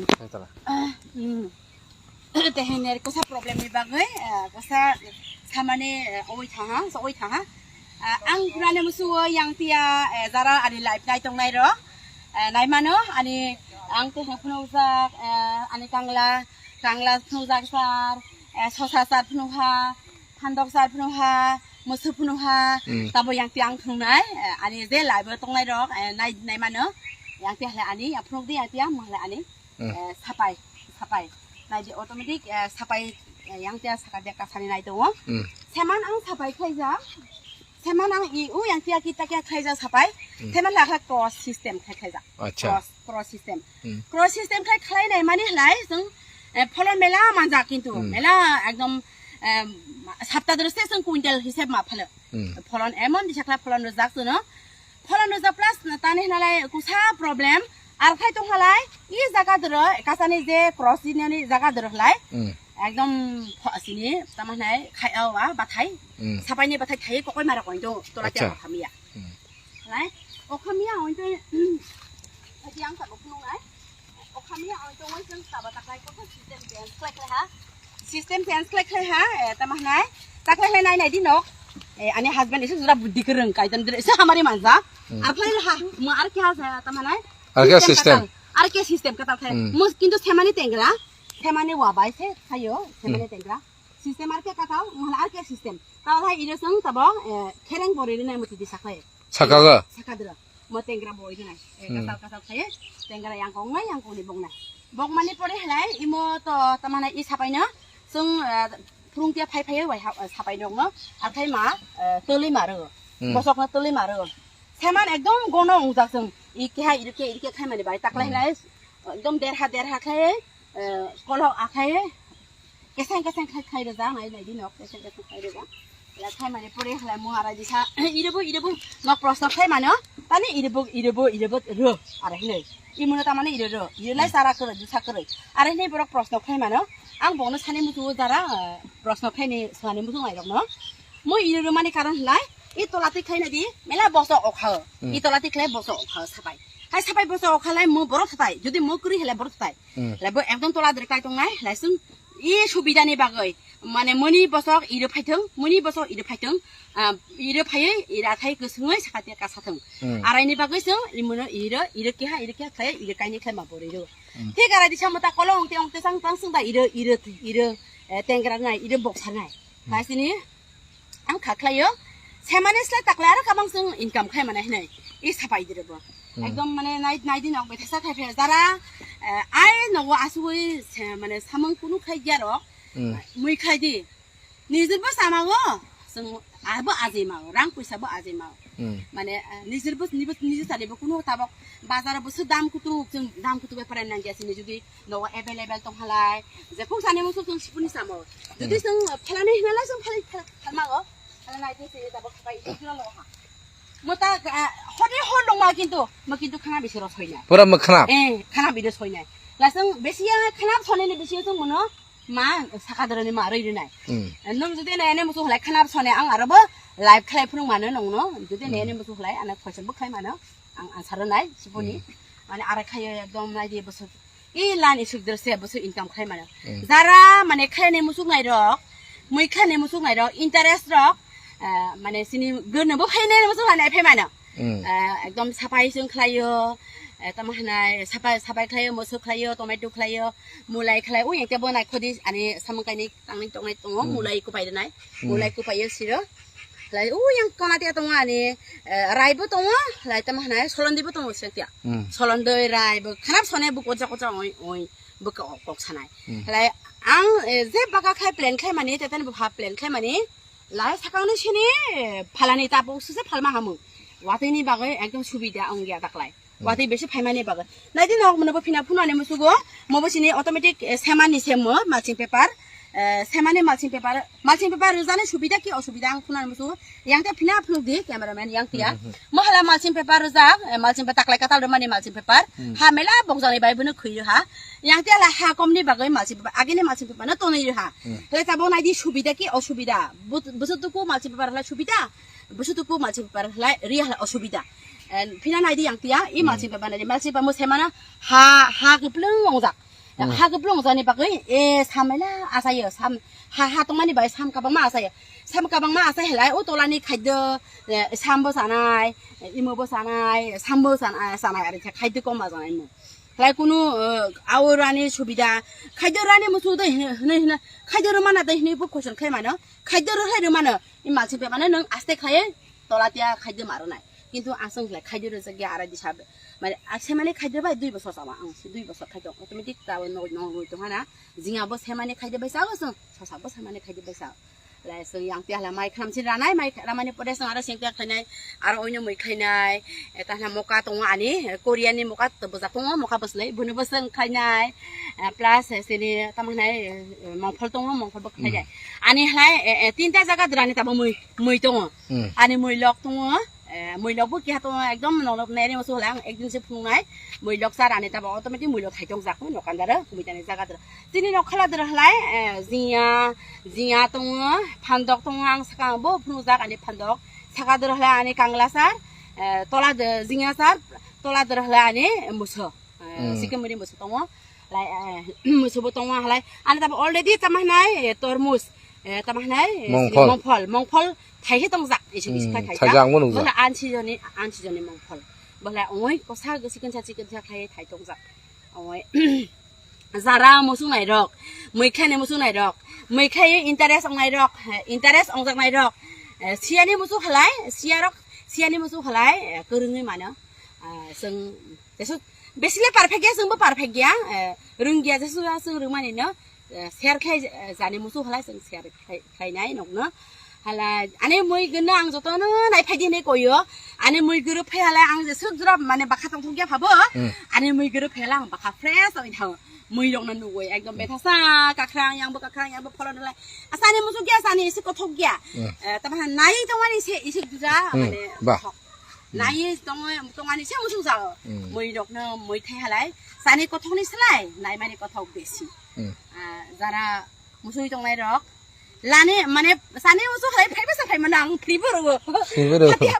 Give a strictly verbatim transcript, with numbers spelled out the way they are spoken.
Tala. Ah, hmm. Tehene kosa problem ni bagwi, ah, kosa samani, ah, oi thaha, so oi thaha. Ah, ang kurane musuo yang tia, eh, jara ani life nai tong nai ro. Eh, nai mano ani ang tehene phunuk jak, eh, ani kangla, kangla phunuk jak sar, eh, sosa sar phunuk ha, phandok sar phunuk ha, musu phunuk ha, Hmm. tabo yang tia ang thung nai, eh, ani je life tong nai ro, eh, nai, nai mano. Yang tia hale ani, yang phunuk di yang tia mo hale ani. Hmm. Eh, sapai, sapai. Naidi automatic, eh, sapai, eh, yang tia saka dia kasani nai tongo. Hmm. Seman ang sapai khaijak. Seman ang i u yang tia kita kia khaijak sapai. Hmm. Seman lakha cross system khai khaijak. Acha. Cross, cross system. Hmm. Cross system khai khlai nai mani hlai jeng, eh, pholon mela manjak kintu. Hmm. Mela ekdom, eh, sapta dro se jeng quintal hisab ma phalo. Hmm. Pholon emon disakla pholon rojak jono. Pholon rojak plus tani hinalai kusa problem. Ar khai tong halai, i jaga doro, kasani je cross dinani jaga doro halai. Hmm. Ekdom pho-, sini, tama hinai, khai awa, bathai. Hmm. Sapai ni bathai thai kokoi mara koin to, tola Acha. Tia okhamia. Hmm. Halai, okhamia oin to, adi ang sabo phunung nai. Okhamia oin to, oin to, sabo takai, koko system change klai klai ha. System change klai klai ha, eh, tama hinai. Taklai lai nai nai di nok. Eh, ani husband isu jura buddhi kereng, kaitan dere, isu hamari manja. Hmm. Ar klai ha, mo ar kya sa, tama hinai. Ar kya system? Katal. Ar kya system katal khai. Hmm. Mus kintu semani tengra, semani wabai se khayo, semani Hmm. tengra. System ar kya katal, mahala ar kya system. Tao hai iro sang tabo, eh, khereng bori rinai muti di sakai. Sakaga? Sakadra. Mo tengra bori rinai. Eh, Hmm. Katal katal khai, tengra yang kong nai, yang kong ni bong nai. Bong mani pore halai, imo to tamana i sapai na, sung, eh, phurung tia phai phai wai ha, eh, sapai nong no, ar khai ma, eh, toli maro. Hmm. Bosok na toli maro. Seman ekdom gono ungjak sung. I keha iri ke, iri ke khai mani bai taklai Hmm. lai. Ekdom derha derha khai, eh, kolok akhai, keseng keseng khai khai rojak, nai nai di nok, keseng keseng khai rojak. La khai mani pore halai muhara disa, iribu, iribu nok prosno khai mano, tani iribu, iribu, iribu ro, are hinoi. Imuno tamani iri ro, iri lai sara koro, jusa koro. Are hinoi borok prosno khai mano, ang bongno sani mutu jara, eh, prosno khai ni sani mutu nai rok no. Mo iri ro mani karon halai, i tola ti khai na di, mela boso okha, Hmm. i tola ti khlai boso okha sapai. Hai sapai boso okha lai mo borok sapai, jodi mo kri halai borok sapai. Hmm. Labo ekdom tola dere kai tongnai, laisung i subida ni bagwi. Mane moni bosok iro phaithung, moni bosok iro phaithung, ah, iro phaiwi, ira khai kwswngwi sakate kasathung. Hmm. Araini bagwi sung, imono iro, iro keha, iro keha khlai, iro kaini khlai ma bor iro. Hmm. Thik arai disa mata kolo ongte ongte sang tang sung da iro, iro, iro, eh, tengra nai, iro boksa nai. Hmm. Kaisini, Ang kha khlaio, semani slai taklai aro kabang chwng income khai mane hinai, i sapai direbo. Hmm. Ekdom mane nai, nai din ok betha sa khai phe jara, eh, ai nogo asugui se, mane samung kunu khai giya rok, Hmm. mui khai di. Nijor bo sama go, chwng abo ajai ma, rang puisa bo ajai ma. Hmm. Mane, eh, nijor bo, nibo, nijor sari bo kunu tabok bazar bo se dam kutuk, chwng dam kutuk bepar nang giya sini jodi nogo available tong halai, je phung sani mo chwng sipuni samo. Jodi Hmm. chwng phalani hinala chwng phali, phal-, phalma go. Hala nai tei se tabok khapai, ijra lo ha. Mo ta, ah, hode hor nong ma kintu, mo kintu khana bisi ro soinai. Pura mo khana? Eh, khana bisi soinai. Lasung bisi ya khana sone ni bisi sung mono ma saka doro ni ma roi rinai. Hmm. Nung jodi ne ne musu halai khana sone ang aro bo live khlai phunung mano nong no. Jodi ne Hmm. ne musu halai ana question bo khlai mano. Ang answer nai sipuni. Hmm. Mane ara khayo ekdom nai di boso. I lan isuk der se boso income khlai mano. Hmm. Jara mane khlai ne musuk nai rok. Mui khlai ne musuk nai rok. Interest rok. Eh, mane sini gurno bo phai ne musuk nai phai mano. Hmm. Eh, ekdom sapai sung khlaio. Eh, tamo hanai sapai, sapai khlaio, moso khlaio, tomato khlaio, mulai khlai. Ui, ekta bo nai khodi ani samung kaini tangni tongnai tongo, Hmm. mulai kupai nai. Hmm. Mulai kupai siro. Lai u yang kona tia tongo ani, eh, rai bo tongo, lai tamo hanai solondi bo tongo seng tia. Hmm. Solondi rai bo kharap sone bo koja koja oi, oi, bo ko-, kok sanai. Hmm. Lai ang, eh, je baga khai plan khai mani, teten bo ha plan khai mani, lai sakang ni sini, eh, phalani tapo suse phalma hamu. Watwi ni bagwi ekdom subida ong ya daklai. Hmm. Watwi besi phaimani bagwi. Nai di nok mono bo phina phunani musugo, mo bo sini automatic, eh, semani semo, mulching paper. Eh, semani mulching paper, mulching paper rwjani subida ki osubida ang phunani musugo. Yang te phina phunuk di, cameraman, yang tia. Hmm, hmm, hmm. Mo hala mulching paper rwjak, eh, mulching paper taklai katal rwmani mulching paper. Hmm. Ha mela bokjani bai bono khwi rwha. Yang te hala ha komni bagwi mulching paper, agini mulching paper no tonwi rwha. Hmm. Hle tabo nai di subida ki osubida. But-, busu tuku mulching paper hala subida. Busu tuku mulching paper hala ri hala osubida. Eh, phina nai di yang tia, i Hmm. mulching paper nai di, mulching paper mo semana ha, ha kwplwng ongjak. Hmm. Ha kwplung jani bagwi, e, sam mela asayo, sam, ha, ha tongmani bai sam kabangma asayo. Sam kabangma asai helai, o tolani khaido, e, sambo sanai, e, imobo sanai, sambo sanai, sanai, ari khe khaido koma janai mo. Helai kunu, e, awo rani subida, khaido rani musu dai hino, hino, hino, khaido rwmana dai hino bo question khai mano, khaido rwhai rwmano, i malsi pe mane nang aste khai, tola tia khaido maro nai. Kintu aswng khlai khaido rwjak ya arai disa be. Mane, a, semani khaido bai dui bosor chawa ang, dui bosor khaido. Automatic ta no, no, no, to hana. Jinga bo semani khaido bai chawa sung, sasa bo semani khaido bai chawa. Lai sung yang tia la mai khram sin ranai, mai ramani pore sung aro sing tia khainai, aro oino mui khainai. E, ta hana moka tongo ani, e, Korean ni moka to bojak tongo, moka boslai, buni bosong khainai. E, plus, e, sini tamo khainai, e, e, mongphol tongo, mongphol bo khainai. Hmm. Ani hlai, e, e, tinta jaga drani tamo mui, mui tongo. Hmm. Ani mui lok tongo. Eh, muilok bo keha tongo, ekdom nonok neri moso hwlang, ekdin se phunuknai. Muilok sa rani tabo automatic muilok thai tong jak, no kandaro, kumui tani jaga doro. Tini nok khala doro halai, eh, jiya, jiya tongo, phandok tongo, ang saka bo phunuk jak ani phandok. Saka doro halai ani kangla sar, eh, tola de, jiya sar, tola doro halai ani muso. Eh, hmm. Sikhe muri muso tongo. Lai, eh, muso bo tongo halai. Ani tabo already tama hinai, eh, tormos. Eh, tama hinai, eh, mongphol. Mongphol. Mongphol thai he tongjak. Isuk, isuk hmm, khai thai thai jak. Jak mo nungjak. Bola an season ni, an season ni mongphol. Bola ongoi kosa sikon sa sikon sa khai thai tongjak. Ongoi. Jara musu nai rok. Mui khai ni musu nai rok. Mui khai interest ong nai rok. Eh, interest ong jak nai rok. Eh, siani musu halai, siarok, siani musu halai, eh, kwrwngwi mano. Ah, seng, jesuk, besi le perfect ya, sengbo perfect ya. Eh, rung ya, jesuk, seng rung mani no. Eh, share khlai, eh, jani musu halai seng share khlai, khlainai nokno. Hala, ani mui gwnno ang jotono nai phai di hinwi koyo. Ani mui guru phai hala ang je suk jora mane bakha tong thok ya phabo. Hmm. Ani mui guru phai hala ang bakha fresh oi thango. Mui rokno nugwi ekdom hmm, betha sa, kakrang yang bo kakrang yang bo pholon lai. Asani musu gya sani isi kothok gya. Hmm. Eh, tama nai tongmani se isi duja hmm, mane bah. Thok. Hmm. Nai tongmani se musu jao. Hmm. Mui rokno mui thai halai. Sani kothokni slai, nai mani kothok besi. Hmm. Ah, jara musui tongnai rok lani mane sani musu hai phai basa phai mano ang free bo rogo. Free bo rogo. Hati ha